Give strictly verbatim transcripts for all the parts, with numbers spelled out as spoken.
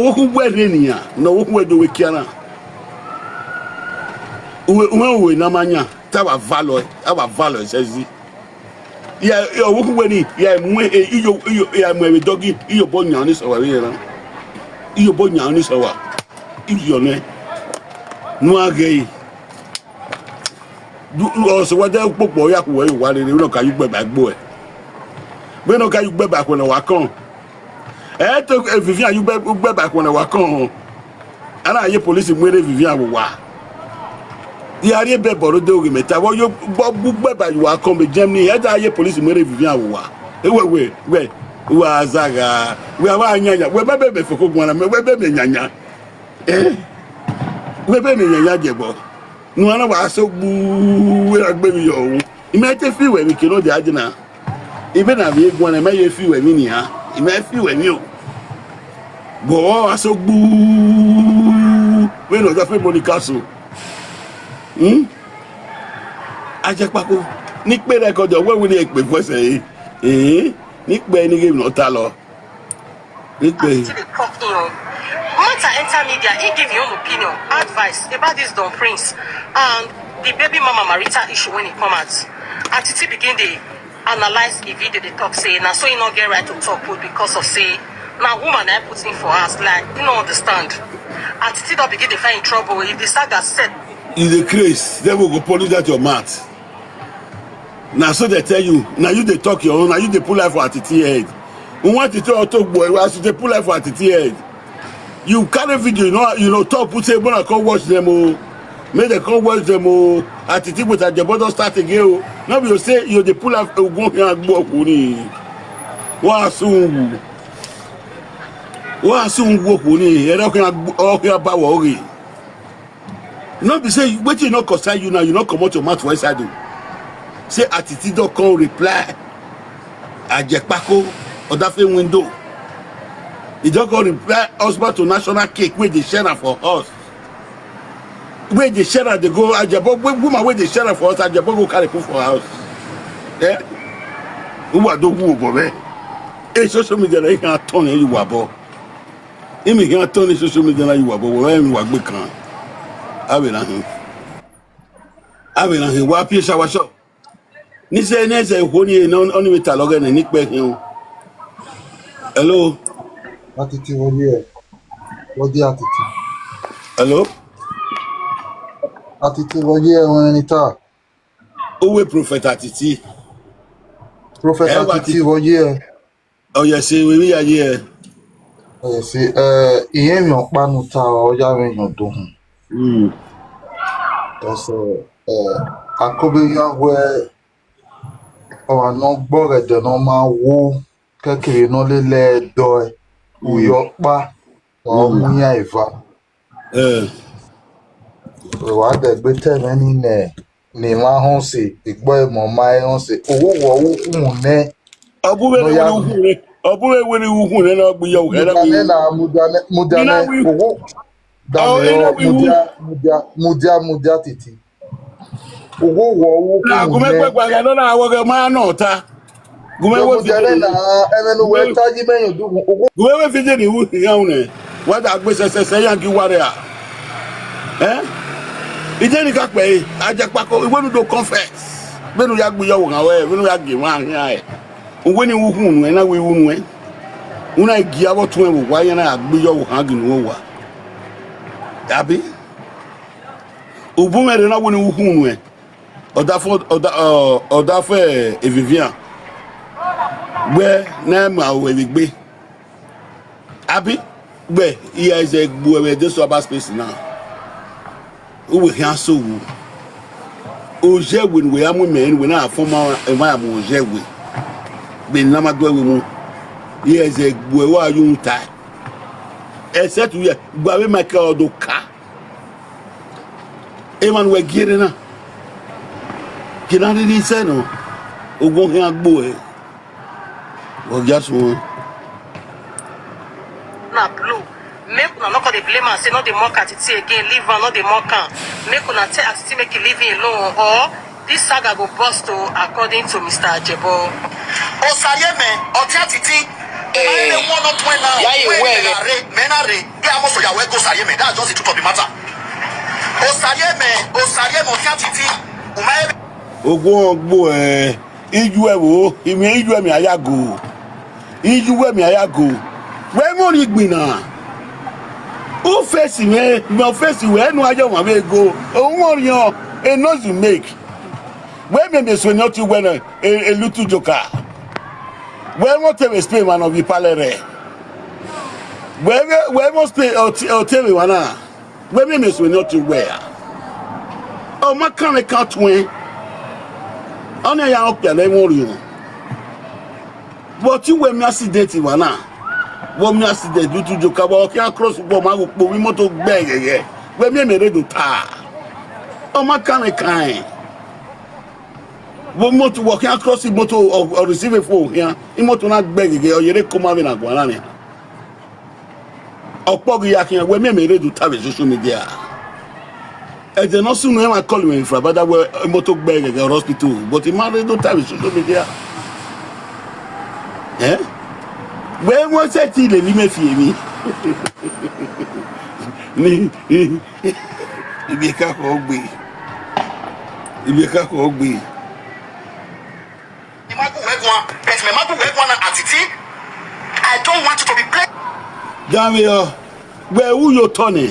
Ọvbokhan uwẹ rre nian, ne ọvbokhan uwẹ do vbe kia na. Uwẹ, uwẹ, uwẹ ne a ma yan, te a wa valọ, a wa valọ ẹsẹsi. Ya, ọvbokhan uwẹ ni, ya mu e, iyo, iyo, ya mu ẹvbo dọgi, iyobọ yan ọnii sẹ uwa vbe rran. Iyobọ yan ọnii sẹ uwa. Iyo nẹ. Nu a ghe ẹre. Du, ọse wa de kpokpo ya khu uwẹ ye owa rere, vbene ọ ka ye ugbẹba egbe uẹ. Vbene ọ ka ye ugbẹba khuẹ ne ọ wa kọn. Ẹ te Vivian ye ugbe, ugbẹba khuẹ ne ọ wa kọn. A na ye polisi mu erha Vivian vbe owa. Ya rhie bẹbọ rre de oghe mẹ ta, vbe ọ ye ugbẹba ye uwa kọn vbe Germany, ẹ da ye polisi mu erha Vivian vbe owa. Ewẹ wẹ, wẹ, wa zagha, wẹ a vba yanya, wẹ bẹbẹ mẹ foko guan na, wẹ bẹbẹ mẹ yanya. Eh? Wẹ bẹbẹ mẹ yanya jẹbọ. Nu a na wa so gbu, wẹ ra gbe emwi yọ ru. I ma te fi wẹ emwi ke ne ọ dia dina. Ibe na vbe guan na, I ma ye fi wẹ emwi nian. I ma fi wẹ emwi o. Wọ wa so gbu, vbene ọ da fe Monica so. Hmm? Ajẹkpako, ne ikpe rẹ kọdọ, wẹ wẹ ne ikpe fẹsẹ re. Eh? Ne ikpe ni ghe emwi ne ọ ta lọ. Ikpe. As he dey talk, you know, Mata enter media, he give his own opinion, advice about this Don Prince and the baby mama Marita issue when he come out. Atiti begin dey analyze the video, dey talk say na so he no get right to talk put because of say na woman na put him for house, like, he no understand. Atiti don begin dey find trouble. If the saga set, you dey craze, devil go punish that your mouth. Na so they tell you. Na you dey talk your own. Na you dey put life for Atiti head. We want to talk, talk boy. As you dey put life for Atiti head, you carry video. You know, you know, talk put say, "Bona come watch them o. Make dem come watch them o. Atiti with Ajebo don start again o." No be you say you dey put life, eh, go here and go kuni. Wa soon. Wa soon go kuni. E no can, o can ba wo oge. No be say wetin no concern you now, you no comot your mouth for inside o. Say Atiti don come reply Ajekpako, Odafe window. He don come reply husband to national cake wey dey share am for house. Wey dey share am dey go Ajebo, wey woman wey dey share am for house, Ajebo go carry put for house. Eh? Uwa do wu obọ mwẹ. E social media na, e khan turn e uwa obọ. Imẹ khian tọn ni social media na ye uwa, but wẹ wa gbe kan. Avbe na hin. Avbe na hin, wa pie shower shop. Ni sẹ, ne zẹ okhuo ni, ne ọni vbe ta lọghẹ nẹ, ne ikpẹ hin o. Hello? Atiti vbe ọ ye? Vbe ọ ye Atiti? Hello? Atiti vbe ọ ye, ẹmwẹ ne I ta? Uwẹ Prophet Atiti. Prophet Atiti vbe ọ ye? Ọ yẹ se, vbe emwi ya ye ẹre. Ẹ, si, ẹ, irẹn emwi ọkpa ne u ta ọ ya vbe yan odohun. Mm. Ẹsẹ, ẹ, a kobọ iran wẹ ọmwa ne ọ gbọ ẹghẹ ẹdẹ ne ọ ma wu kẹkẹre ne ọ lele ẹdọ ẹre, u ye ọkpa, ọ mu iran eva. Ẹ, wa dẹgbe ta ẹmwẹ nii nẹ, ne emwa họn ọse, egbọ emọ ma họn ọse, owo wọ ukhunmwu nẹ. Ọ bu vbe ne ukhunmwu nẹ, ọ bu vbe ne ukhunmwu nẹ ne ọ gbe iyọ vbe mudia nẹ na, mudia nẹ, mudia nẹ, owo. Dame ọ, mudia, mudia, mudia, mudia titi. Owo wọ ukhunmwu nẹ. Gu mẹ kpẹkpẹ gha nọ na, wọ ghẹ ma nọ ta. Gu mẹ wẹ video ni. Ẹmwẹ ne uwẹ ta yi mẹ yan odukhunmwu. Gu mẹ wẹ video ni wu iran nẹ. Wa da gbe sẹsẹsẹ iran gi uwa rre a. Ẹ? Ide ni ka kpẹ e, a dia kpako, iwẹ ne u do confess. Vbene u ya gbe iyọvbo ghan wẹ, vbene u ya gie emwa khian ẹre. Uwẹ ni wu ukhunmwu nuẹn, na wẹ iwu nuẹn. U na gia vbe ọtuẹn vbe owa, iran na gbe iyọvbo ghan ginna uwa. Abi? Ubumwẹ rre na wẹ ne u wu ukhunmwu nuẹn. Ọdafẹ, ọda-, ọ, ọdafẹ Evivian, wẹ ne a ma ruẹ vbe egbe. Abi, wẹ, I ya zẹ gbe uẹ vbe Deso Aba Space na. Uwẹ khian so wu. Oya ẹwe ne uwẹ ya mu imẹ, ne uwẹ na fọn ma, emwa ya mu oya ẹwe. Vbe ne a ma do ẹwe mu. I ya zẹ gbe uẹ, wa ye uhunmwu tae. Except uwẹ, gba vbe Michael ọ do ka. Emwa ne uwẹ gie rre na, gie na rhirhi sẹ nọ, ogun khian gbe uẹ, ọ gia suẹn. Na blue. Make una no come dey blame am say no dey mock Atiti again, leave am, no dey mock am. Make una tell Atiti make e leave him alone, or this saga go burst o, according to Mister Ajebo. Osariemẹ, ọtẹn Atiti, One not when now. Ya ye wẹ ghe. Mẹ na re, mẹ na re. Wẹ a mọ sọ ya wẹ go Osariemẹ. That's just the truth of the matter. Osariemẹ, Osariemẹ, Ọkian Titi. U ma ebe. Ogun ọgbo ẹ, iyu ẹvbo, imẹ iyu ẹmẹ a ya go. Iyu ẹmẹ a ya go. Wẹ mọ ni gbinna. U face mwẹ, mẹ face wẹ, ẹnu a ya ọmwa vbe go. Ohuọnrhiọn, a noise you make. Wẹ miẹn miẹn suẹn ne ọ tie uwẹ nọ, a, a little joker. Wẹ mọ te vbe Spain emwa ne ọ vbe palẹ rẹ. Wẹ vbe, wẹ mọ Spain, ọ te, ọ te vbe emwa na. Wẹ miẹn miẹn suẹn ne ọ tie uwẹ ra. Ọ ma kanmwẹ kan tuẹn. Ọnii ya okpia ne ẹmwẹ orhiọn. Vbe ọ tie uwẹ miẹn accident emwa na. Vbe ọ miẹn accident, little joker, vbe ọ khian cross ugbọ, ọ ma ghe ukpo, vbe imoto gbẹ ghẹghẹ. Wẹ miẹn mẹ rre do ta. Ọ ma kanmwẹ kan ẹn. Vbe imoto, vbe ọ khian cross imoto, ọ, ọ receive phone khian, imoto na gbẹ gheghe, ọ yerre koma vbe na guan na nian. Ọkpọ ghi ya khian, wẹ miẹn mẹ rre do ta vbe social media. Ẹdẹ ne ọ sunu, emwa call mwẹ from Abuja wẹ imoto gbẹ gheghe, ọ rre hospital, but I ma rre do ta vbe social media. Eh? Wẹ wẹ sẹtin lele imẹ fi emwi. Ni, Ibiẹka khọ gbe. Ibiẹka khọ gbe. I ma gu wẹ guan, but mẹ ma gu wẹ guan na, Atiti. I don't want you to be play. Danmwehọ, wẹ ru ye otọ nẹ.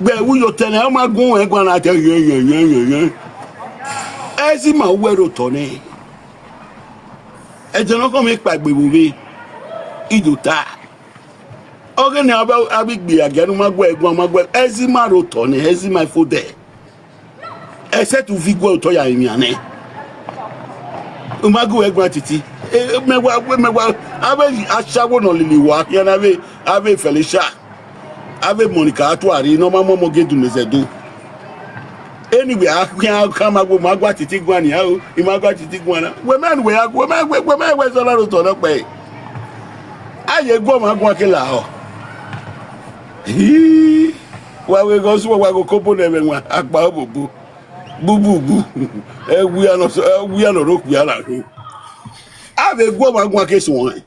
Wẹ ru ye otọ nẹ, ọ ma gu wẹ guan na, te yẹnyẹnyẹnyẹnyẹn. Ẹzima wẹ rre otọ nẹ. Ẹdẹ ne ọ khọ mwẹ kpaegbe vbe ovbe, I do ta. Ọghe ne a vbe, a vbe gbe agia ne u ma gu ẹre guan, u ma gu ẹre, Ẹzima rre otọ nẹ, Ẹzima fo dẹ. Except u viọ iguẹ otọ ya rinmwian nẹ. U ma gu ẹre guan Atiti. E, mẹ wa, mẹ wa, avbe ashawo ne ọ lele wa khian na, avbe, avbe Felicia, avbe Monica, a tua rre ne ọ ma mu ọmọ gie Dunmezẹdo. Anyway, a khian khama wẹ u ma gu Atiti guan nian o, I ma gu Atiti guan na. Wẹ mẹ ne wẹ ya, wẹ mẹ, wẹ, wẹ mẹ wẹ zọ na rre otọ nọkpẹẹ. A ye gu ọmwa guan ke lahọ. Hii, wa vbe ghe ọsẹ, wa ghe okobo ne ẹmwẹ wan, akpa obobo. Gbugbu gbu. Ẹwia nọ sọ, ẹwia nọ rre okpia na khin. A vbe gu ọmwa guan ke suẹn.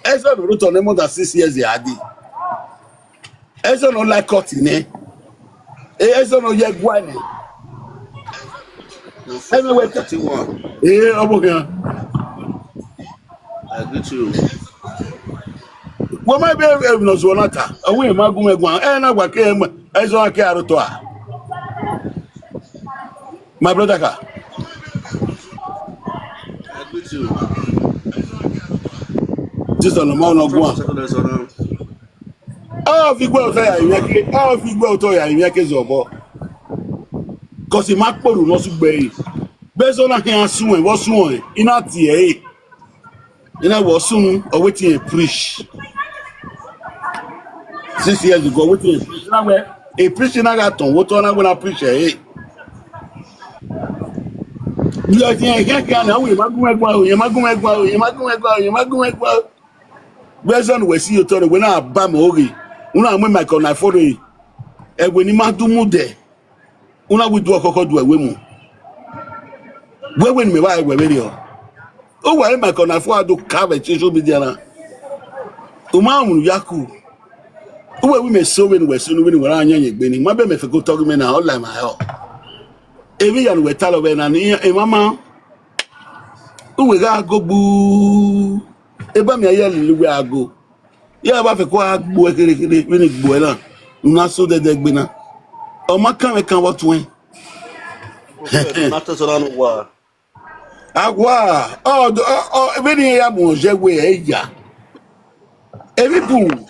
Ẹzọ ne ọ rre otọ nẹ more than six years ya dee. Ẹzọ ne ọ like cut nẹ. E, ẹzọ ne ọ ye ẹguae nẹ. Ẹmwẹ wẹ ta. Ee, ọ vbe okhian. I greet you. Wẹ ma ebe emwi ne ọ zuọ na ta, ọ wẹ ma gu mwẹ guan, ẹ na wa ke ẹzọ na ke aro tọ a. My brother ka. I greet you. Jesus, no man, no go on. Second lesson now. Ọ fi iguẹ otọ ya rinmwian ke, ọ fi iguẹ otọ ya rinmwian ke zẹ obọ. Cause I ma kpe orhu ne ọ sugbe ẹre. Vbe ẹzọ na khian suẹn, vbe ọ suẹn, I na tie ẹre. I na wẹ ọ sunu, ọ wẹ te irẹn preach. Six years ago, ọ wẹ te irẹn preach. I na wẹ, e preach na gha tọn vbe otọ na wẹ na preach ẹre. Vbe ọ tie irẹn khian khian na, ọ wẹ, irẹn ma gu mwẹ guan o, irẹn ma gu mwẹ guan o, irẹn ma gu mwẹ guan o, irẹn ma gu mwẹ guan o. Vbe ẹzọ ne uwẹ si ye otọ rre, wẹ na ba mẹ oghe, u na mu Michael Onifo rre, ẹwe ne I ma do mu dẹ, u na wẹ I do ọkhọkhọ do ẹwe mu. Wẹ wẹ ne mẹ vba wẹ vberriọ. Uwẹ Michael Onifo a do ka vbe social media na. U ma rẹn emwi ne u ya ku. Uwẹ wẹ mẹ so vbene uwẹ so ne vbene uwẹ ra yan yẹn egbe ni. Ma bẹ mẹ fẹko tọghe mẹ na, ọ la emwa hẹ ọ. Emwi hia ne uwẹ talọ vbe na ni emwa ma. Uwẹ gha go gbu. Eba mẹ a ya lele uwẹ a go. Ya vba fẹko a gbuẹ kherhe kherhe vbene I gbuẹ na, ne u na so dẹdẹ egbe na. Ọ ma kanmwẹ kan vbe ọtuẹn. Na te sọ na ne uwa. Awa, ọ, ọ, ọ, vbene iran ya mu ọjẹ wẹ ẹ ya. Emwi bun.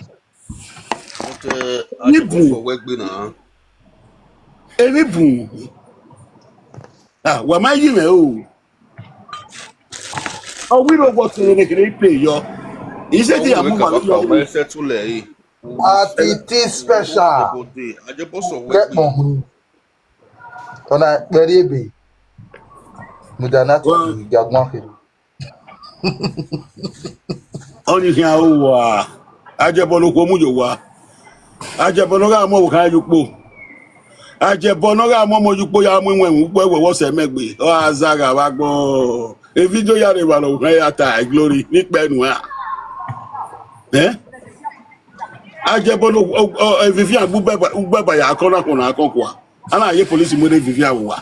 Okay, Emwi bun. Wẹ gbe na. Emwi bun. Ah, wa ma yi mwẹ o. Ọ wẹ irẹn wọ sẹ ne kherhe ipe yọ. I sẹ te ya mu wa yọ. Wẹ sẹ tulẹ e. Atiti special. Ajẹbọsọ wẹ gbe. Kẹkpọn hun. Ọna kpẹrri ebe. Mudia na tu ga guan kherhe. Ọni khian ru uwa. Ajẹbọ ne okhuo mu ye owa. Ajẹbọ ne ọ gha mu ọvbokhan ye ukpo. Ajẹbọ ne ọ gha mu ọmọ ye ukpo ya mu iwẹnwẹn ukpo ẹwẹ wọ sẹ mẹ gbe. Ọ gha zagha vbe agbọn. Evidio ya rre evba ne ọ hẹn ya ta Glory ni kpẹ nuẹn. Eh? Ajẹbọ ne Vivian gbe ugbẹba ya akọn na khuọn na akọn kua. A na ye police mu Vivian vbe uwa.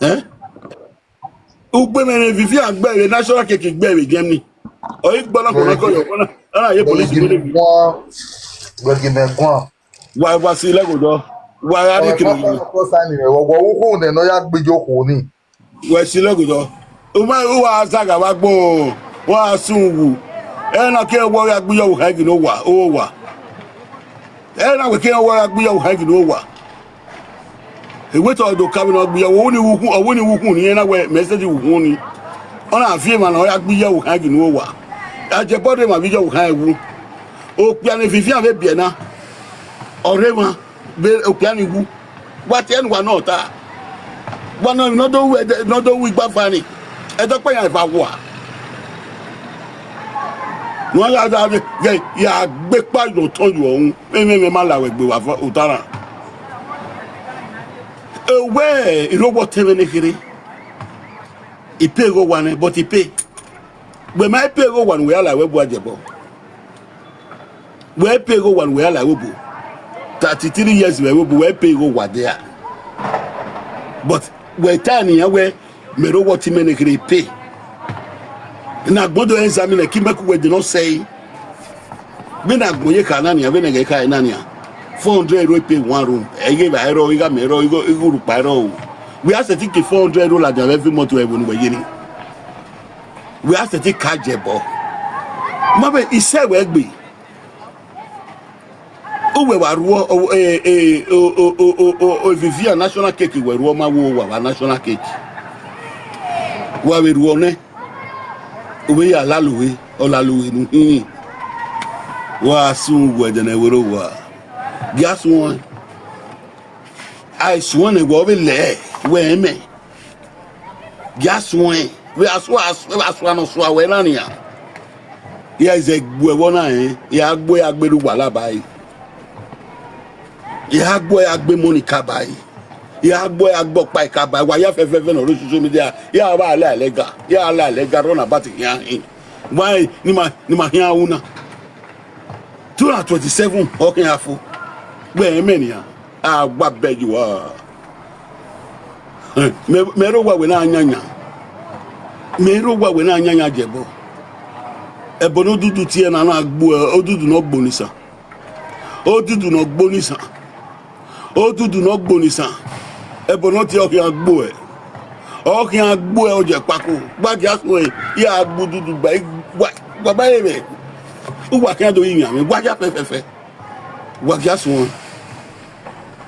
Eh? Ugbẹmwẹ ne Vivian gbe vbe national cake gbe vbe Germany. Ọ i gbe na khuọn na akọn yọ, a na ye police mu Vivian. Wẹ gie mẹ guan. Wa wa si lẹghodọ. Wa gha rhie kene. Wẹ wu khu nẹ ne ọ ya gbe iye okhuo ni. Wẹ si lẹghodọ. U ma, u wa zagha vbe agbọn, wa sun wu. Ẹ na ke wẹ ya gbe iye ọvbokhan gie ne owa, owa. Ẹ na wẹ ke wẹ ya gbe iye ọvbokhan gie ne owa. Ewẹ te ọ do ka vbe ne ọ gbe iye ọvbokhan ni wu khu, ọ wẹ ni wu khu ni, ẹ na wẹ mẹ sẹtin wu khu ni. Ọ na viọ emwa ne ọ ya gbe iye ọvbokhan gie ne owa. Ajẹbọ de emwa vbe iye ọvbokhan wu. Okpia ne Vivian vbe biẹ na, ọ rre emwa vbe okpia ni wu. Wa tie ne uwa nọ ta. Wa nọ emwi ne ọ do ru ẹdẹ, ne ọ do ru igbafa ni. Ẹdẹ ọkpa iran eva wa. Ne uwa gha da ghẹ ya gbe ekpa ye otọ ye ọhun, emwi, emwi ma la wẹ gbe wa ota na. Wẹ, I rre owa ọtẹn mwẹ ne kherhe. I pay igho owa nẹ, but I pay. Wẹ ma pay igho owa ne uwẹ ya la wẹ bu Ajẹbọ. Wẹ pay igho owa ne uwẹ ya la ẹvbo obo. Thirty-three years vbe ẹvbo obo, wẹ pay igho owa dia. But wẹ ta nian wẹ, mẹ rre owa ọtẹn mwẹ ne kherhe pay. Ne agbọn do examine, ke imẹ ku wẹ de ne ọ sẹe. Vbene agbọn ye kha na nian, vbene ẹghẹ kha na nian, four hundred euro pay one room. Ẹ i ghe evbare rrọọ, igho amẹ rrọọ, igho, igho urhukpa rrọọ o. Wẹ a sẹtin ke four hundred euro ladian vbe every month vbe ẹvbo ne uwẹ ye ni. Wẹ a sẹtin ka Ajẹbọ. Ma vbe isẹ wẹ gbe. Uwẹ wa rhuọ, o, e, e, o, o, o, o, o, Vivian national cake wẹ rhuọ, ma wo wa vba national cake. Wa vbe rhuọ nẹ, u vbe ya lalo vbe, ọ lalo vbe ne u hin. Wa sun uwẹ ẹdẹ ne ẹvbo rre owa. Gie a suẹn. A i suẹn nẹ, wẹ ọ vbe lẹ, wẹ rẹn mẹ. Gie a suẹn, vbe a sua, vbe a sua ne ọ sua wẹ na nian. I gha zẹ gbe ẹvbo na rẹn, I gha gbe, I gha gbe rre uwa la ba ẹre. I gha gbe, I gha gbe Monica ba ẹre. I gha gbe, I gha gbe ọkpa ẹre ka ba ẹre. Wa ya fẹfẹfẹ ne ọ rre social media, I gha vba la ẹlẹga, I gha la ẹlẹga run about khian hin. Wa ni ma, ni ma khian ru na. Two hundred twenty-seven ọ khian fo. Wẹ rẹn mẹ nian, a wa bẹ ye uwa. Mẹ, mẹ rre owa wẹ na yanyan. Mẹ rre owa wẹ na yanyan Ajẹbọ. Ẹbọ ne odudu tie na na gbo, odudu ne ọ gbo ni san. Odudu ne ọ gbo ni san. Odudu ne ọ gbo ni san. Ẹbọ ne ọ tie ọ khian gbo ẹ. Ọ khian gbo ẹ, ọ jẹ kpako. Gba gia suẹn, I gha gbe odudu gba, wa, wa ba ẹre vbe. Uwa khian do yi yan mwẹ, wa ya fẹfẹfẹ. Wa gia suẹn.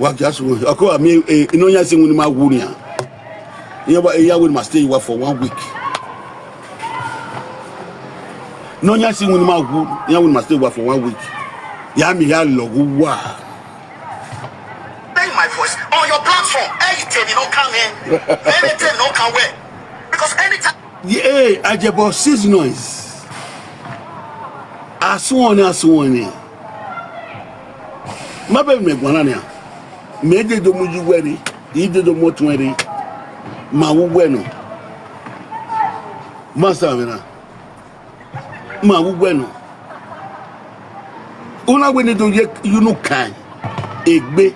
Wa gia suẹn. Ọke wa miẹn, eh, ne ọ yan si winna ma wu nian. Iran wa, iran wẹ ne ma stay wa for one week. Ne ọ yan si winna ma wu, iran wẹ ne ma stay wa for one week. Ya mi ya lọghe uwa. Pay my voice on your platform. Ẹ i tẹ emwi ne ọ kan mwẹ. Ẹ i tẹ emwi ne ọ kan wẹ. Because anytime. Ye, eh, Ajẹbọ, cease noise. A suẹn nẹ, a suẹn nẹ. Ma bẹghe mẹ guan na nian. Mẹ dede mu ye uwẹ rre, I dede mu ọtuẹn rre. Ma wu uwẹ nọ. Ma sa vbe na. Ma wu uwẹ nọ. U na wẹ ne I do ye unu kan egbe.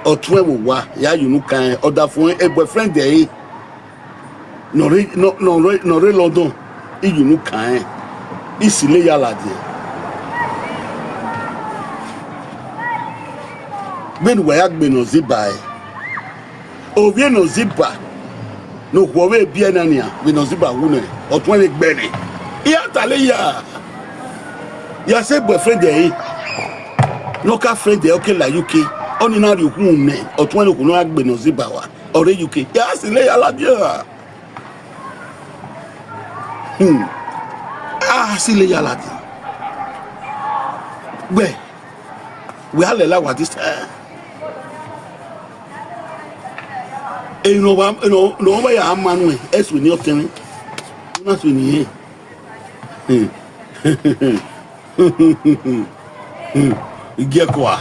Ọtuẹn vbe owa ya ye unu kan, ọdafẹn, boyfriend ẹre. Ne ọ rre, ne ọ, ne ọ rre, ne ọ rre London, I ye unu kan rẹn, I silo ya ladian. Vbene uwa ya gbe Nọziba ẹre, ovbi e Nọziba ne okhuo vbe biẹ na nian, vbe Nọziba wu nẹ, ọtuẹn vbe gbe nẹ. I ya ta lele ya, ya sẹ boyfriend ẹre, ne ọ ka friend ẹre, ọ ke la U K, ọnii na rhie okhuo nẹ, ọtuẹn ne okhuo ne ọ ya gbe Nọziba wa. Ọ rre U K, a silo ya ladian. Hmm. A silo ya ladian. Wẹ, wẹ a lẹla wa this time. Emwi ne ọ wa, ne ọ, ne ọ wa ya ma nuẹn, ẹ sunu ọtẹn mwẹ. Na sunu irẹn. Hmm. Hmm. Igiẹkua.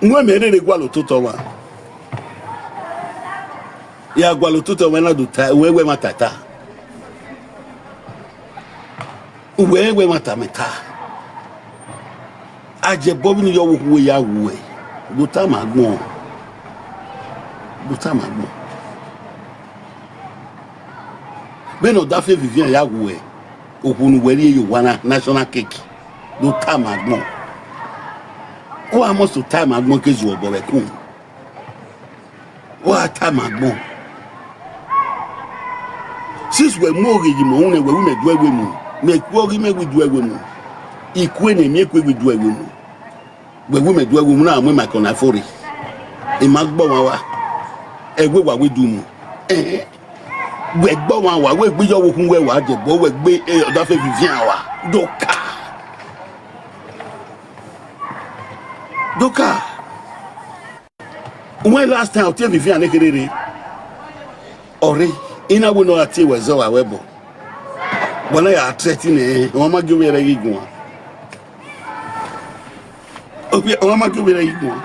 Wẹ mẹ rherhe gualọ ototọ ọmwa. Ya gualọ ototọ mwẹ na do ta, wẹ wẹ ma ta ta. Uwẹ wẹ ma ta mẹ ta. Ajebọ vbene iyọ wo okhuo ya wuẹ, do tama agbọn. Do tama agbọn. Vbene ọ dafe Vivian ya wuẹ, okhuo ne uwẹ rhie ye owa na, national cake, do tama agbọn. Wa must tama agbọn ke zuọ obọ vbe ẹkun. Wa tama agbọn. Since wẹ mu oghe ye imẹ uhunmwu nẹ, wẹ ru mẹ duẹ wẹ mu. Mẹ ku ọghe mẹ wẹ duẹ wẹ mu. Ikue ne miẹn kue wẹ duẹ wẹ mu. Wẹ ru mẹ duẹ wẹ mu na mu Michael na fo rre. I ma gbe ọmwa wa. Ẹwe wa wẹ du mu. Ẹhẹn. Wẹ gbe ọmwa wa, wẹ gbe iyọ wo khun wẹ wa jẹ, bọ wẹ gbe, eh, ọdafe Vivian wa. Doka. Doka. When last time ọ tie Vivian ne kherhe rre? Ọ rre, I na wẹ ne ọ gha tie wẹ zẹ, ọ gha wẹ ẹbọ. Wa na ya threaten nẹ, ọmwa ma gie ovbi ẹre ghi guan. Ovbi, ọmwa ma gie ovbi ẹre ghi guan.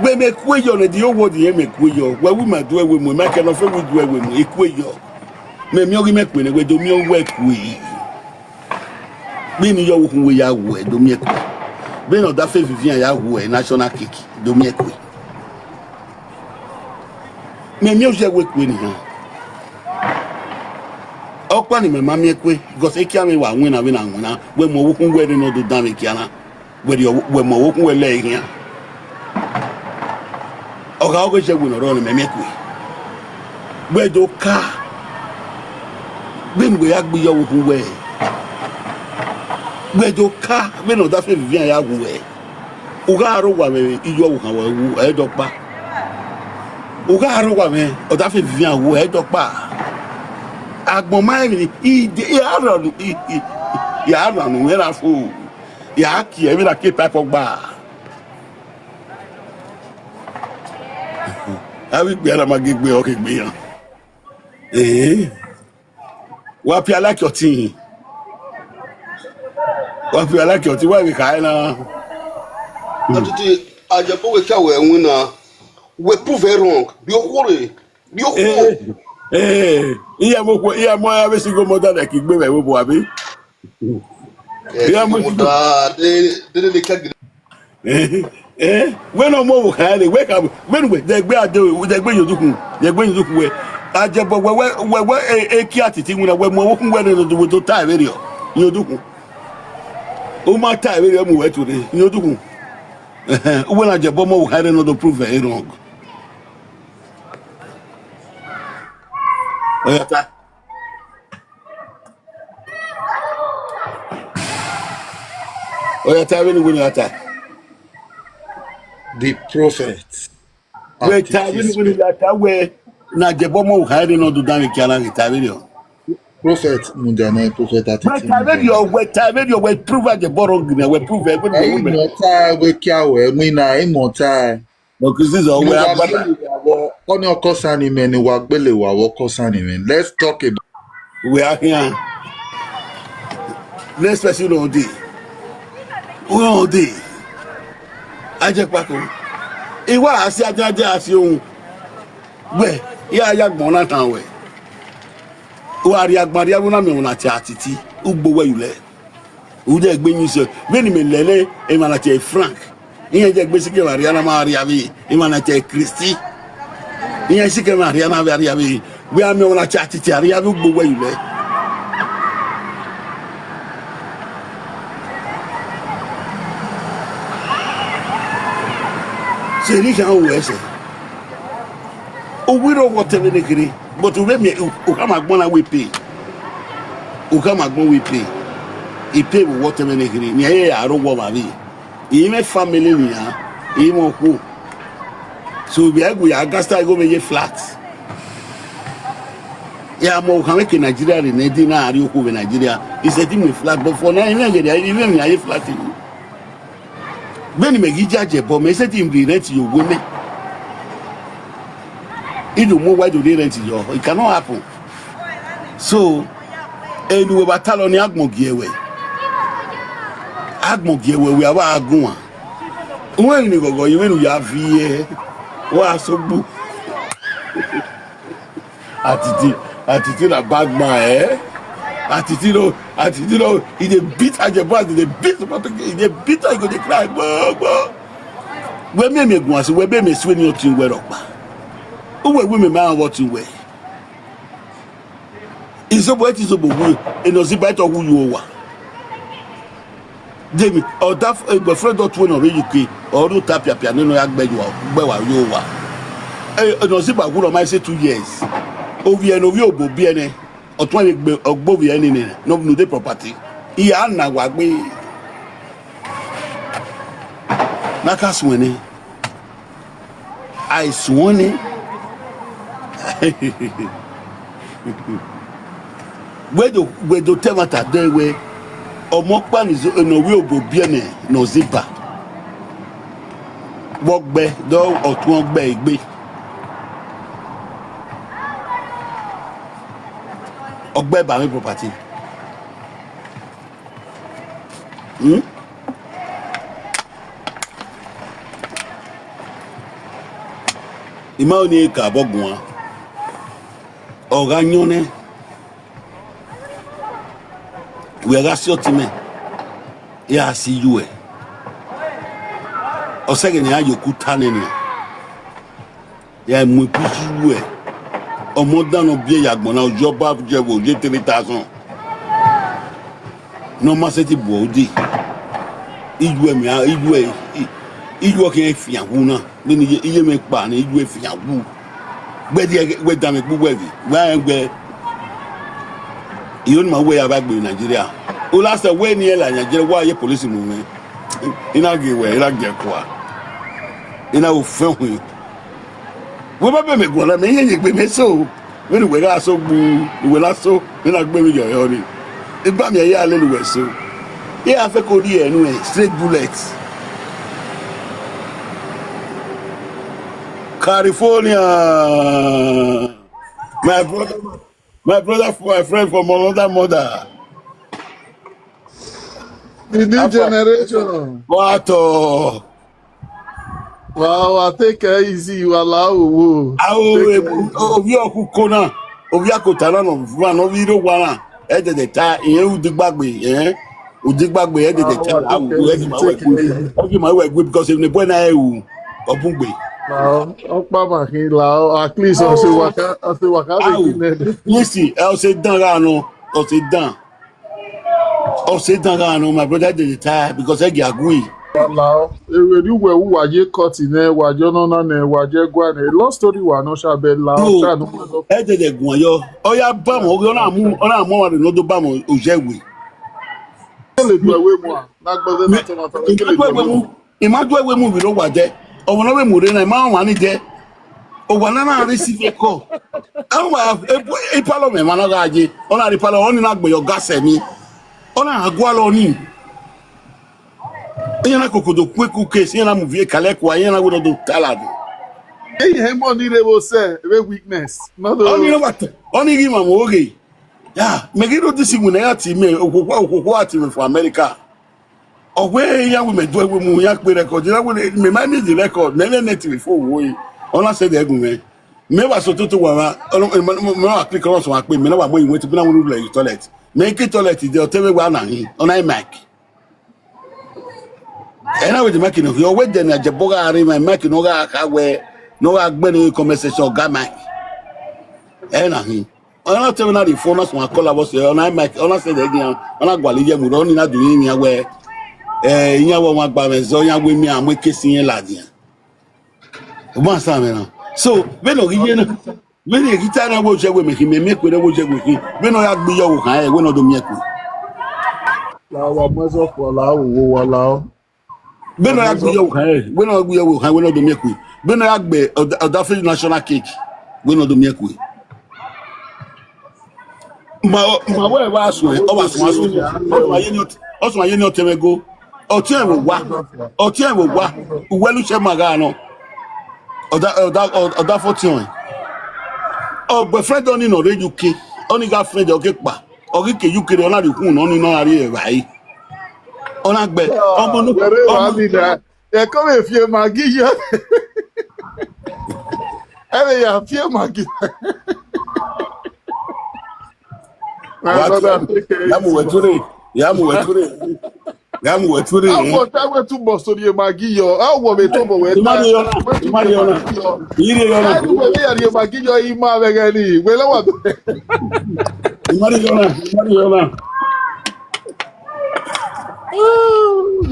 Wẹ mẹ kue yọ nẹ, the whole world irẹn mẹ kue yọ. Wẹ ru mẹ duẹ wẹ mu, Michael ne ọ fo wẹ duẹ wẹ mu, I kue yọ. Mẹ miẹn ọghe mẹ kue nẹ, wẹ do miẹn uwẹ kue. Vbene iyọ wo khun wẹ ya wuẹ, do miẹn kue. Vbene ọdafe Vivian ya wuẹ, national cake, do miẹn kue. Mẹ miẹn ozi ẹwe kue nian. Ọkpa ne imẹ ma miẹn kue, because ekia mwẹ wa winna vbene a winna, wẹ mu ọvbokhan uwẹ rre ne ọ do danmwẹ ekia na, wẹ rhie, wẹ mu ọvbokhan uwẹ lẹ khian. Ọ gha ọghe zẹ wẹ ne ọ rrọọ ne imẹ miẹn kue. Wẹ do ka, vbene uwẹ ya gbe iyọ vbe okhuo uwẹ, wẹ do ka, vbene ọdafe Vivian ya wu uwẹ. U gha rre owa mwẹ iyọ vbe okhuo uwẹ wu, ẹ i dọkpa. U gha rre owa mwẹ ọdafe Vivian wu, ẹ i dọkpa. Agbọn ma emwi, i de, i ra rhan unu, i, i, i ra rhan unu mwẹ na fo, i ra kie vbene a kie pipe ọgba. Avbe ikpia na ma gie egbe, ọ ke gbe iran. Ee. Wa pia like ọtẹn. Wa pia like ọtẹn, wa vbe kha ẹre na. Atiti, ajẹbo wẹ kha wẹ winna, wẹ prove ẹ wrong, rhie okhuo rre, rhie okhuo. Ee, ee, iran mu okhuo, iran mu avbe single mother like igbe vbe ẹvbo, abi? Iran mu single mother, de, de, de, de, Eh, eh, wẹ ne ọ mu ọvbokhan rre, wẹ ka, vbene uwẹ, dẹgbe ade, dẹgbe yodukhun, dẹgbe yodukhun wẹ. Ajẹbọ wẹ, wẹ, wẹ, wẹ, e, e kia titi winna, wẹ mu ọvbokhan wẹ rre ne odugbo do ta ẹvberriọ, yodukhun. U ma ta ẹvberriọ, mu wẹ tuorre, yodukhun. Ẹhẹn, uwẹ na jẹbọ mu ọvbokhan rre ne ọ do prove ẹ wrong. Ọ ya ta. Ọ ya ta vbene uwẹ ne ọ ya ta. The prophet. Wẹ ta vbene uwẹ ne ọ ya ta wẹ ne ajẹbọ mu ọvbokhan rre ne ọ do danmwẹ ekia na, ghi ta vberriọ. Prophet mudia nẹ, prophet ati. Wẹ ta vberriọ, wẹ ta vberriọ, wẹ prove ajẹbọ wrong nẹ, wẹ prove ẹgbẹ. Ẹ i mọ ta wẹ kia wẹ, winna, ẹ i mọ ta. But Christians always have bad. Ọni ọkọ sani mẹ ni wa gbele wa vbe ọkọ sani mẹ. Let's talk about. We are here. Next person on the. We on the. Ajẹ kpako. Iwa asi ajaja asi ohun. Wẹ, ya ya gbọn na tan wẹ. Wa rhie agbọn rhie avbe na miẹn na tie atiti, ugbo wẹ yulẹ. U de gbe yin sẹ, vbene imẹ lele emwa na tie Frank. Iran de gbe sikẹ emwa rhia na ma rhia vbe emwa na tie Kristi. Iran sikẹ emwa rhia na vbe rhia vbe, wẹ a miẹn emwa na tie atiti a rhia vbe ugbo wẹ yulẹ. Sẹ ne I khian ru ẹsẹ. U wẹ rre owa ọtẹn vbene kherhe, but u vbe miẹn, u, u khama agbọn na wẹ pay. U khama agbọn wẹ pay. I pay vbe owa ọtẹn vbene kherhe, ne iran ya rre owa ọmwa vbe. I mwẹ family nian, I mwẹ okhuo. So, vbe a gu ya gasta igho mwẹ ye flat. Ya mu okhuo mwẹ ke Nigeria rre ne I di na rrie okhuo vbe Nigeria. I sẹtin mu flat, but for now, I mwẹ ghe, I mwẹ emwi a ye flat yi. Vbene imẹ ghi ya jẹ ẹbọ, mẹ i sẹtin rhie rent ye owa mwẹ. I do mu owa, I do rhie rent yọ, it cannot happen. So, enu wẹ vbe a talọ ni agbọn gie wẹ. Agbọn gie wẹ, wẹ a vbe a guan. Uwẹ emwi ne ghọghọ, vbene u ya viẹ, wa sogbu. Atiti, Atiti na bad man, eh? Atiti no, Atiti no, he dey beat Ajebo, he dey beat, he dey beat, he go dey cry, gbogbo. Wẹ miẹn miẹn guan si, wẹ be miẹn sue ni ọtẹn wẹ rhọkpa. Uwẹ wi miẹn ma vbe ọtẹn wẹ. Izobo ẹti izobo wu, enọ ziba ẹtọ wu yo owa. Demi, ọ da boyfriend ọ tuẹ nọ vbe U K, ọ rhie ota piapia nene ọ ya gbe yo, gbe wa yo owa. Enọ ziba wu rọ ma ise two years. Ovbi ẹre ne ovbi obo biẹ nẹ, ọ tuẹn vbe gbe ọgbe ovbi ẹre nene ne ọ de property. Iran na wa gbe. Na ka suẹn nẹ. Aisuẹn nẹ. Wẹ do, wẹ do ta ẹmwata dẹ wẹ, ọmọ ọkpa ni zo, ne ovbi obo biẹ nẹ, ne ọ ziba. Vbe ọ gbe, dọ ọtuẹn ọ gbe egbe. Ọ gbe ba mwẹ property. Hmm? I ma ho ne I ka obọ guan. Ọ gha yọn nẹ, wẹ gha si ọtẹn mẹ, I gha si iye uẹ. Ọ sẹ ẹghẹ ne iran ye okuta nẹ nian. Ya mu eku iye uẹ. Ọmọ dan ne ọ biẹ ya agbọn na, oyi ọba jẹ vbe oyi three thousand. Ne ọ ma sẹtin bu udi. Iye uẹ mẹ, iye uẹ, iye uẹ khian fian wu na. Vbene iye, iye mwẹ kpa ne iye uẹ fian wu. Wẹ dia, wẹ danmwẹ gbe uwẹ ghe, wẹ rẹn wẹ, I ho ne ima wẹ ya vbe gbe Nigeria. Olasẹ wẹ ne I la Nigeria, wa ye police mu mwẹ. I na gie wẹ, I na gie ẹkua. I na ru ofẹn khuin. Wẹ ma bẹ mẹ guan na, mẹ yẹn ye egbe mẹ so. Vbene uwẹ gha so gbu, uwẹ na so, vbene a gbe emwi yọyọ ni. Iba miẹn ya lele uwẹ so. I ra fẹko rhie ẹre nuẹn, straight bullet. California. My brother, my brother, my friend from another mother. The new generation. What? Wow, I take it easy, you allow wo. Awo, take it easy. Ovbi ọkhuko na, ovbi akota na nọ vua nọ vbe rre owa na, ẹdẹdẹ ta, irẹn udigbagbe, eh? Udigbagbe, ẹdẹdẹ ta, awo, ẹdẹ ma wẹ gbe. Ẹdẹ ma wẹ gbe because emwi ne bọe na ru, ọ bun gbe. Lao, ọkpa ma khin lao, at least ọ sẹ waka, ọ sẹ waka vbe gbe nẹ. Listen, ọ sẹ dan gha nọ, ọ sẹ dan. Ọ sẹ dan gha nọ, my brother dey retire because ẹ gia gui. Lao, ewẹ ni uwẹ wu wa ye court nẹ, wa ye ọnọna nẹ, wa ye ẹguae nẹ, long story wa nọ shabẹ lao. No, cha no. Ẹ dẹdẹ guan yọ, ọ ya ba mọ, ọ na mu, ọ na mu ọmwa rẹ ne ọ do ba mọ oya ẹwe. Kele du ẹwe mu a, na gbọdọ na tọmọtọmọ, kele du ẹwe mu. I ma do ẹwe mu vbe rre owa dẹ, ọmwa ne ọ vbe mu rre na, I ma rẹn ọmwa ni dẹ. Owa na na rre isi vbe ẹko. Ọmwa, ipalọ mwẹ emwa na gha ye, ọ na rre ipalọ, ọni na gbe yọ gasẹ emwi. Ọ na gualọ ọni. Iran na koko do ku eku case, iran na mu viẹ kalẹ kua, iran na wẹ ne ọ do ta ladian. Ehe mọ ni rre vbe osẹ, vbe witness. Ọni rre wa tẹ, ọni ghi mwamwa oghe. Ya, mẹ ghi rre odisi iwinna ya tie mẹ, okhuo, okhuo a tie mẹ from America. Ọ wẹ iran wẹ mẹ do ẹwe mu, iran kpe record, iran wẹ mẹ ma need the record, mẹ mwẹ net vbe phone ruẹ, ọ na send ẹre gu mwẹ. Mẹ wa sẹ ototo wa mwa, ọ, mẹ, mẹ, mẹ wa click ọnọsẹ wa kpe, mẹ na wa mu ẹre wẹ te, mẹ na wẹ ne u rre toilet. Mẹ ke toilet dẹ, ọtẹn mwẹ wa na hin, ọ na mic. Ẹ na wẹ the mic nọ, ọ wẹ dẹ ne Ajebo gha rre mwa, mic ne ọ gha kha wẹ, ne ọ gha gbẹn ne comment section, ọga mic. Ẹ na hin. Ọ na tẹ mwẹ na rhie phone na suẹn call avbe ọse, ọ na mic, ọ na send ẹre gian, ọ na gualọ iye mu rre, ọni na do rinmwian wẹ, eh, iran wẹ ọmwa gba mwẹ zẹ, iran wẹ miẹn a mu case irẹn ladian. Ọ ma sa mwẹ na. So, vbene ọ ghi ye na, vbene e ghi ta na wẹ oya ẹwe mẹ khin, mẹ miẹn kue ne wẹ oya ẹwe khin, vbene ọ ya gbe iye ọvbokhan ẹre, wẹ ne ọ do miẹn kue. La wa mu ẹzọ fua, la wo, wo wa la ọ. Vbene ọ ya gbe iye ọvbokhan ẹre, vbene ọ ya gbe iye ọvbokhan, wẹ ne ọ do miẹn kue. Vbene ọ ya gbe ọda, ọda fẹ national cake, wẹ ne ọ do miẹn kue. Ma, ma wẹ vbe a suẹn, ọ wa suẹn, a suẹn. Ọ suẹn ye ni ọt-, ọ suẹn ye ni ọtẹn mwẹ go. Ọtẹn vbe owa, ọtẹn vbe owa, uwẹ ne uche ma gha nọ. Ọda, ọda, ọda fọtiọn. Ọ boyfriend ọni nọ rre U K, ọni gha friend ọ ke kpa, ọ ghi ke U K rre, ọ na rhie ukhunmwu ne ọni nọ na rri evbare. Ọ na gbe, ọmọ no, wẹrẹ wa ọmọ ni na, ẹkọ vbe fi Maggi yọ. Ẹ vbe ya fi Maggi. Wa tu, ya mu wẹ ture, ya mu wẹ ture, ya mu wẹ ture. Awọ ta wẹ tubọ sori Maggi yọ, awọ vbe tobọ wẹ ta. Imari yọ na, imari yọ na. Ire yọ na. Awọ vbe ya rhie Maggi yọ ima vbe ẹghẹ ni, wẹ la wa. Imari yọ na, imari yọ na.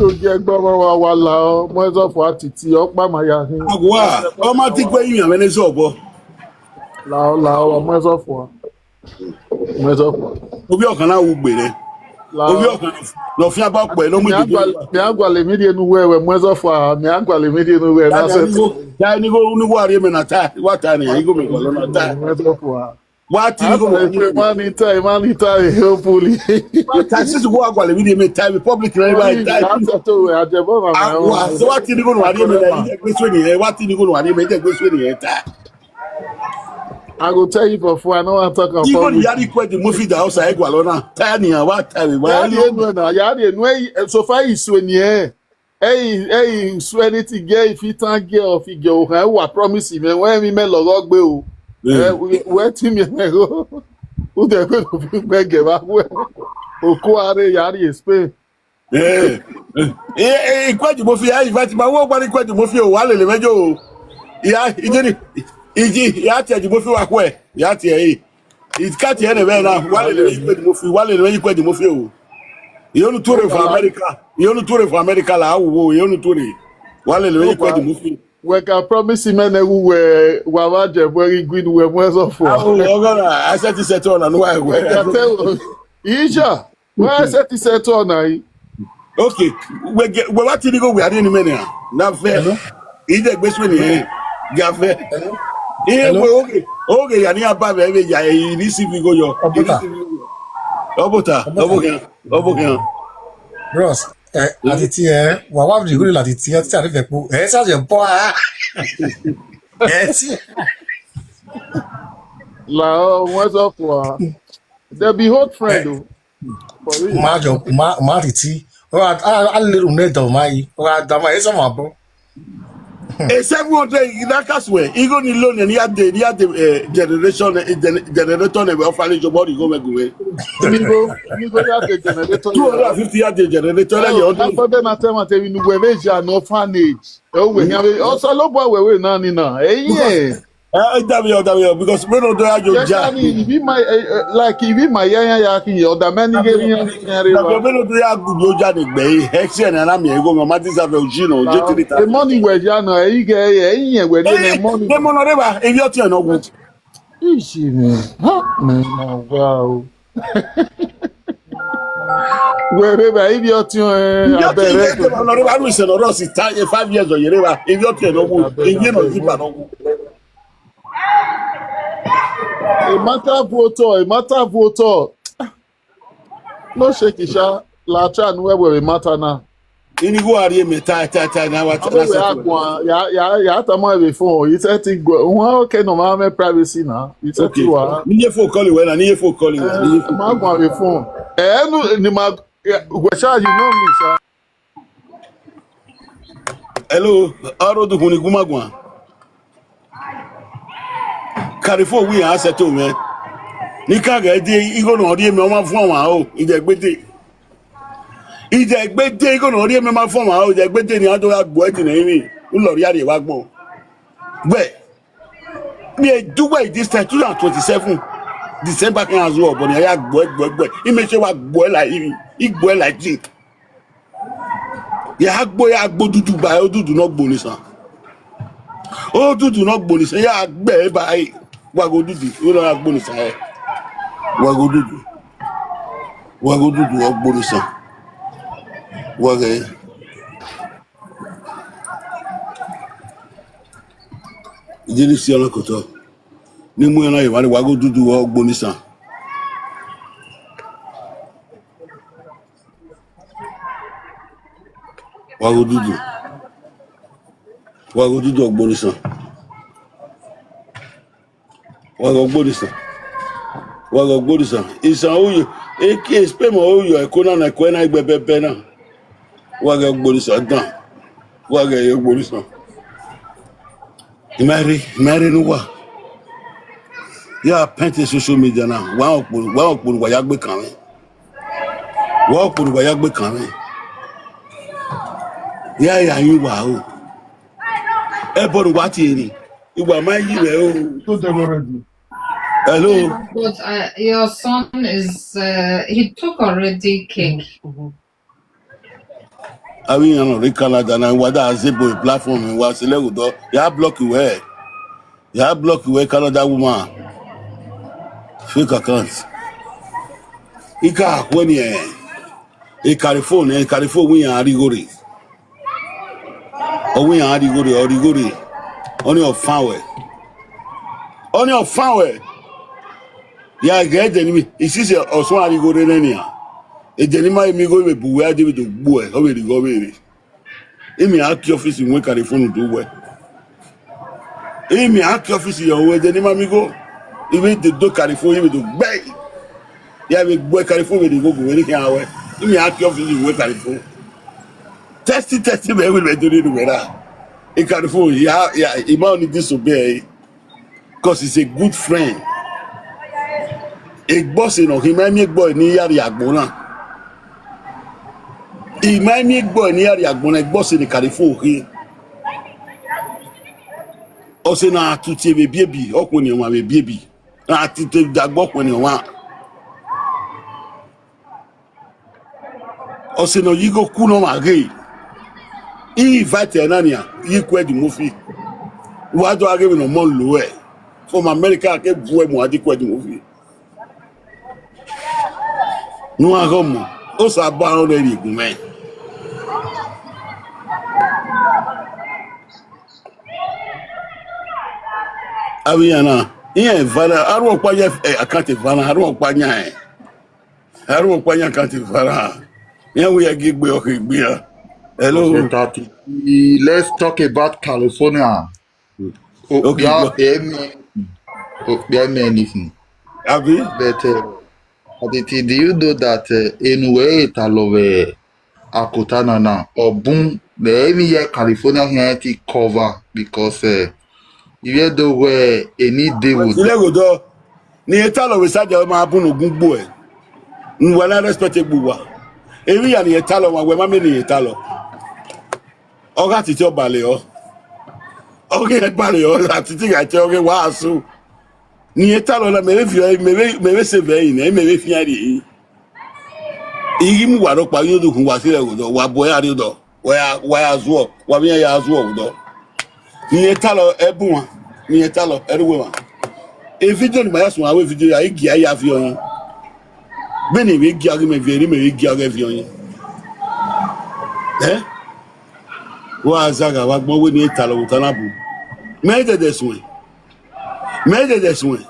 Ogie ẹgbẹ ọmwa wa la ọ, mu ẹzọ fua titi, ọ kpa ma ya hin. Agua, ọ ma ti kpe iyan vbe ne zọ obọ. La ọ, la ọ, mu ẹzọ fua. Mu ẹzọ fua. Ovbi ọkan na wu gbe rẹ. La ọ. Ovbi ọkan nọ fian ba ọkpẹ ne ọ mu Mẹ a idibio. Gualọ, mẹ a gualọ emwi rhie ne uwẹ, wẹ mu ẹzọ fua, mẹ a gualọ emwi rhie ne uwẹ, na Ya sẹ ni go, ya ni go ni go a rhie mẹ na ta, wa ta ni, igo mẹ gualọ na ta. Mu ẹzọ fua. Wa ti ni go. After you pray, man, in time, man, in time, hopefully. Wa ta, since go a gualọ emwi rhie mẹ ta, public na ba ta. That's a to, I just want my own. Wa, so wa ti ni go no a rhie mẹ na, ije gbe so ni, eh, wa ti ni go no a rhie mẹ, ije gbe so ni, eh, ta. I go tell you for free, I no wan talk am Even public. Yari kwe the movie that outside Gualona. Tiny, what time? Yari enu na, yari enu, eh, so far is when, eh. Hey, hey, swear it again, if you can't get off, you go, eh, wa promise him, eh, when mi me logo gbe o. Eh, we, we team, eh, go. Who they go to beg him? Oku are yari Spain. Eh, eh, eh, Ikwe Jumofi, I invite ma wo gbani Ikwe Jumofi o, wa lele vbe yo. Ya, ijeni, iji, ya tie Jumofi wa kue, ya tie e. It can't hear the man now. Wa lele vbe Ikwe Jumofi, wa lele vbe Ikwe Jumofi o. He only tour for America. He only tour for America la, wo, he only tour. Wa lele vbe Ikwe Jumofi. We can promise him, eh, we, wa va je, we, we, we, we, so far. Ah, oh, oh, God, I said this at all, and why, why? I can tell. Isha. Wẹ sẹtin sẹtin ọna yi. Okay, wẹ ge-, wẹ wa tini igho wẹ a rhie ne imẹ nian. Na vẹ. Hello? Ije gbe suẹn ni, eh, ga vẹ. Hello? Iye wẹ oge, oge ya ni a ba vẹ vbe ya, eh, i receive igho yọ. I receive igho yọ. Ọbota, ọbọ khian, ọbọ khian. Bros, eh, latiti, eh, wa wa vri igho latiti, eh, ti a rhie vẹ kpo. Eh, sa je bọ a. Eh, ti. La, oh, what's up, wa? They be old friend, though. For real. Ma jọ, ma, ma titi. Ọ gha, a, a lele unu ẹdẹ ma yi. Ọ gha da ma, eso ma bọ. Eh, seven hundred, na ka suẹ. Igho ni lo nẹ, ni ya de, ni ya de, eh, generation, eh, gen-, generator nẹ, vbe orphanage, obọ righo mwẹ gu mwẹ. Ni go, ni go ya de generator. Two hundred and fifty ya de generator, na ye ọdọ. Agbada na tẹ ma te vbe inu wẹ vbe ya ne orphanage. Ẹ, uwẹ hian vbe, Osanobua wẹ vbe na ni na. Ẹ, yeah. Eh, eh, davbe, davbe, because we no do ya yo ja. Yes, I mean, if he might, eh, eh, like, if he might, yeah, yeah, yeah, he, or the man, he get, yeah, yeah, yeah, yeah. Because we no do ya good yo ja ni gbe, eh, he say na, na mi ego, ma this have a, you know, J three thousand. The money we ya no, eh, he get, eh, eh, yeah, we get the money. The money, whatever, if you tell no good. Ishi, man. Huh? Man, no, wow. Wẹ rre vbe idiot, eh, abeg, rest. Ọnọrẹva Luis Honorio si ta five years ọ ye rre vba, idiot no wu, iye no ziba no wu. Emata vu otọ, emata vu otọ. No shake sha, la cha nu ẹvbo emata na. Ini igho a rhie mẹ ta, ta, ta, na wa ta, na settle. Ya, ya, ya tama vbe phone, you set it go. One, okay, no, ma me privacy na. You set it wa. Ni ye phone call wẹ na, ni ye phone call wẹ, ni ye phone. Ma guan vbe phone. Eh, no, ni ma, yeah, we sha, you know me, sha. Hello, aro du huni guma guan. Carry phone wi a settle mẹ. Ni ka gẹ de igho no rhie mẹ, ọ ma vuọn wa o, ije gbede. Ije gbede igho no rhie mẹ ma fọ ma o, ije gbede ni a do gha gbuẹ ẹtin nẹ emwi, u lọ rhie arrie vbe agbọn. Wẹ, mi e du wẹ this time, two thousand twenty-seven, December kan a zuọ obọ ni a ya gbuẹ, gbuẹ, gbuẹ. I mẹ se wa gbuẹ la emwi, I gbuẹ la ẹtin. Ya gbo, ya gbo dudu ba, odudu ne ọ gbo ni san. Odudu ne ọ gbo ni san, ya gbe ba, wa ghe odudu, u na gbo ni san, eh. Wa ghe odudu. Wa ghe odudu, ọ gbo ni san. Wa ghe. Ije ni si ọna kotọ. Ni mu ẹna evbare, wa ghe odudu, ọ gbo ni san. Wa ghe odudu. Wa ghe odudu, ọ gbo ni san. Wa ghe ọ gbo ni san. Wa ghe ọ gbo ni san. Isan uyo. Eke sperm uyo ẹko na na ẹko na igbe bẹbẹ na. Wa ghe ọ gbo ni san dan. Wa ghe ọ gbo ni san. Imẹ rre, imẹ rre ne uwa. Ya paint social media na, wa okporo, wa okporo wa ya gbe kan mwẹ. Wa okporo wa ya gbe kan mwẹ. Ya ya yin wa o. Ẹbọ ne uwa tie ni. Iwa ma yi rẹ o. Told them already. Hello. But uh, your son is, uh, he took already cake. Avbe iran nọ rre Canada na, wa da zẹ ebo platform, wa sẹ lẹghẹ odọ, ya block wẹ, ya block wẹ Canada woman, fake account. I ka khuẹ ni, eh, Ekarifo nẹ, Ekarifo wẹ iran rhie igho rre. Ọ wẹ iran rhie igho rre, ọ rhie igho rre. Ọnii ọ fan wẹ. Ọnii ọ fan wẹ. Ya ghẹ ẹdẹ ni mi, isisi ọsuan rhie igho rre nẹ nian. Ẹdẹ ne ima miẹn igho vbe bu wẹ, a deghẹ do gbuẹ, ọ vbe rhie igho vbe rre. Imian a ke ọfisi wẹ Ekarifo ne u do wẹ. Imian a ke ọfisi yọ wẹ, ẹdẹ ne ima miẹn igho, I vbe do do Ekarifo, I vbe do gbe ẹe. Ya vbe gbuẹ Ekarifo vbe rhie igho gu mwẹ ne I khian wẹ. Imian a ke ọfisi wẹ Ekarifo. Test, test mẹ, wẹ mẹ do rhie ne uwẹ ra. Ekarifo, ya, ya, I ma ni disobey ẹre. 'Cause he's a good friend. Egbe ọse nọ khin, I ma miẹn egbe ọre ne I ya rhie agbọn na. I ma miẹn egbe ọre ne I ya rhie agbọn na, egbe ọse ne Ekarifo khin. Ọse na tutie vbe ebiebi, ọ khuẹnniẹn ọmwa vbe ebiebi. Na tutie dagbe, ọ khuẹnniẹn ọmwa. Ọse ne ọ ya igho ku ne ọmwa ghe, I invite ẹre na nian, ye ikue Eddie Murphy. Wa do gha ghe vbene ọmọ lo ẹre from America, ke vuẹ mu a di ikue Eddie Murphy. Ne uwa ghe ọmọ, Osanobua rẹn rhie gun mwẹ. Avbe iran na, iran eva na, arhuẹ ọkpa ya, eh, account eva na, arhuẹ ọkpa yan ẹn. Arhuẹ ọkpa yan account eva na. Iran wẹ ya gie egbe ọkhe egbe iran. Hello. Let's talk about California. Okay, okpia go. Eme, okpia eme anything. Abi? But uh, Aditi, do you know that uh, enu wẹ ta lọ vbe akota na na, ọ bun, mẹ emwi ye California khian ti cover because uh, ivbi Ẹdo wẹ eni de wo. Ilẹ ghodọ, ne irẹn ta lọ vbe sadia ma bun ne ogun gbo ẹ. Uwa na respect egbe uwa. Emwi ya ne irẹn ta lọ, wa wẹ ma miẹn ne irẹn ta lọ. Ọ gha titi ọbale ọ. Ọ ghi ẹgbare ọ, a titi gha te ọ ghe wa asu. Ne irẹn ta lọ na, mẹ vbe viọ, mẹ vbe, mẹ vbe save ẹre nẹ, mẹ vbe fian rhie. I ghi mu uwa rhọkpa, ghi odukhun wa sirẹ ghodọ, wa bu ẹre rrie odọ, wa ya, wa ya zuọ, wa vbe iran ya zuọ vbe odọ. Ne irẹn ta lọ, ẹ bu mwa, ne irẹn ta lọ, ẹ rre uwu emwa. E vidio ne ima ya suẹn avbe vidio ya, I gia ya viọ ọyẹn. Vbene I vbe gia ghe mẹ viọ, erriọ mẹ vbe gia ghe viọ ọyẹn. Ẹ? Wa zagha vbe agbọn wẹ ne irẹn ta lọ vbe ota na bu. Mẹ i dẹdẹ suẹn. Mẹ i dẹdẹ suẹn.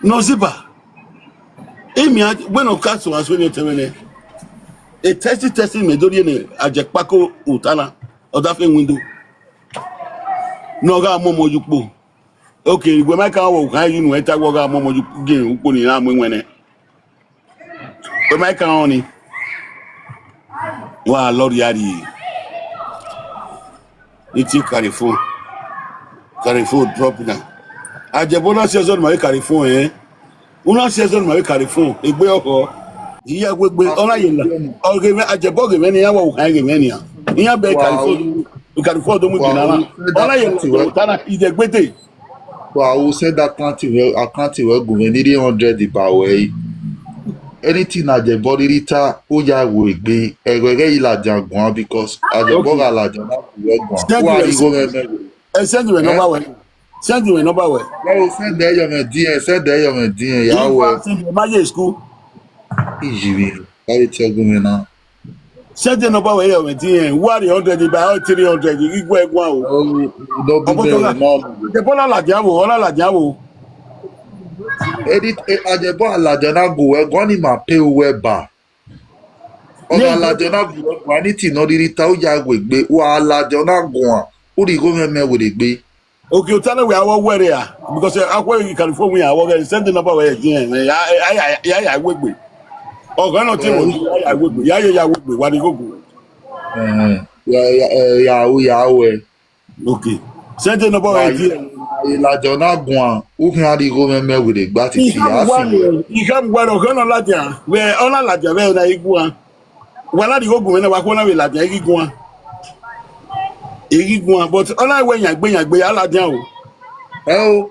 Nọziba, imian wẹ ne ọ ka suẹn asuẹn ne otẹn mwẹ nẹ. E tẹsti tẹsti mẹ do rhie ne a jẹ kpako ota na, ọ da fe window. Ne ọ gha mu ọmọ ye ukpo. Okay, wẹ ma ka wẹ u khan yi unu, ẹ ta wẹ ọ gha mu ọmọ ye ukpo, gie ukpo ni ra mu iwẹn nẹ. Wẹ ma ka rẹn ọnii, wa lọ rhie rhie. Iti Carrefour, Carrefour drop na. Ajẹbo na si ẹzọ ne ma vbe Carrefour ẹn. U na si ẹzọ ne ma vbe Carrefour, egbe ọkhọ. Iya wegbe, ọ na ye na. Ọ ghe mwẹ, Ajẹbo ghe mwẹ ne iran wa u khan ghe mwẹ nian. Iran bẹ Carrefour, Carrefour do mu igbinna na. Ọ na ye na, ta na, idẹgbede. Wa u send account wẹ, account wẹ gu mwẹ ne I rhie hundred ba ruẹ. Anything ne Ajẹbo rhirhi ta, u ya ru egbe, ẹghẹ ghẹ i ladian guan, because Ajẹbo gha ladian na gu wẹ guan. Wa rhie igho mwẹ mẹ. Ẹ send wẹ number wẹ. Send wẹ number wẹ. Wa u send ẹ yọ mwẹ diẹn, send ẹ yọ mwẹ diẹn, ya wẹ. Send wẹ ma ye school. Ijivbi, ka ye tie gu mwẹ na. Send the number where you went in. What the hundred by all three hundred? You go and go. Oh, don't be there, no. The ball la dia wo, la la dia wo. Edit, eh, Ajẹbo aladian na gu wẹ guan, ni ma pe uwẹ ba. Ọ gha ladian na gu wẹ guan, anything nọ rhirhi ta, u ya wegbe, wa ladian na guan, u rhie igho mwẹ mẹ wegbe. Okay, u ta na wẹ awọ wẹrẹ a, because, eh, akhọ i Carrefour wẹ awọ ghẹ, send the number where you in, ya, ya, ya, ya wegbe. Ọ gha nọ te wo, ya, ya wegbe, ya, ya, ya wegbe, wa ni gogo. Eh, ya, ya, eh, ya, ya, ya, Okay. Send the number where you in. Ladian na guan, u khian rhie igho mwẹ mẹ werriegbe titi, Ikham a wa si wẹ. Ikham wa rọ, ọ na ladian, vbe ọ na ladian vbe na i guan. Wa na rhie igho gu mwẹ na, wa khuo na vbe ladian, I ghi guan. I ghi guan, but ọ na wẹ yan egbe yan egbe, a ladian o. Ẹ o,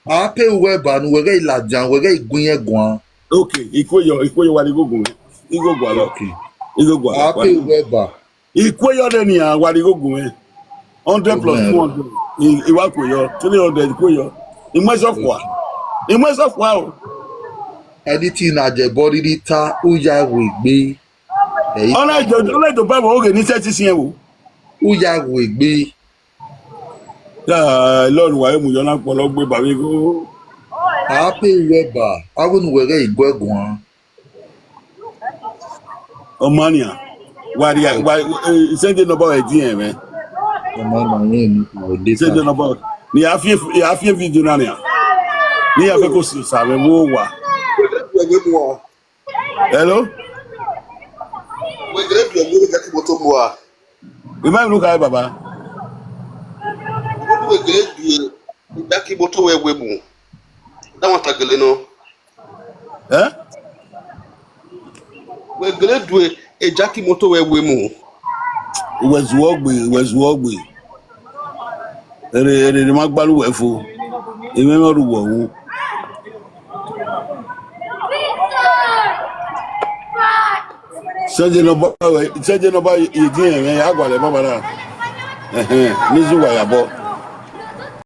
a pay uwẹ ba ne uwẹ ghẹ i ladian, uwẹ ghẹ i gu irẹn guan. Okay, I kue yọ, I kue yọ, wa rhie igho gu mwẹ. I ghi gualọ. Okay. I ghi gualọ. A pay uwẹ ba. I kue yọ de nian, wa rhie igho gu mwẹ. Hundred plus two hundred. I, I wa kue yọ, three hundred, I kue yọ. I mu ẹsọ fua. I mu ẹsọ fua o. Anything na jẹ body rita, u ya wegbe. Ẹ i Ọ na do, ọ na do ba vbe oghe ni sẹtin siẹn o. U ya wegbe. Ya, Lord, wa emu yọ na kpọlọ gbe ba vbe igho. A pay uwẹ ba, a wẹ ne uwẹ ghẹ i gu ẹre guan. Ọ ma nian. Wa ria, wa, eh, send the number ẹdin ẹmwẹ. Ọ ma na yẹn ni, ọ de Send the ta. Number. Ni a fi, a fi video na nian. Ni a fẹ ko si sa vbe wo wa. Hello? Wẹ gele du ẹmwẹ vbe Jackie moto mua. Ima unu kha baba. Wẹ gele du Jackie moto wẹ wẹ mu. Da wan ta gele nọ. Eh? Wẹ gele du Jackie moto wẹ wẹ mu. Wẹ zuọ gbe, wẹ zuọ gbe. Ere, ere, ere ma gbalu wẹ fo. Emwi mwẹ ọ ru wẹ wu. Send the number, send the number ye din ẹmwẹ, ya gualọ baba na. Ẹhẹn, ne I zu uwa ya bọ.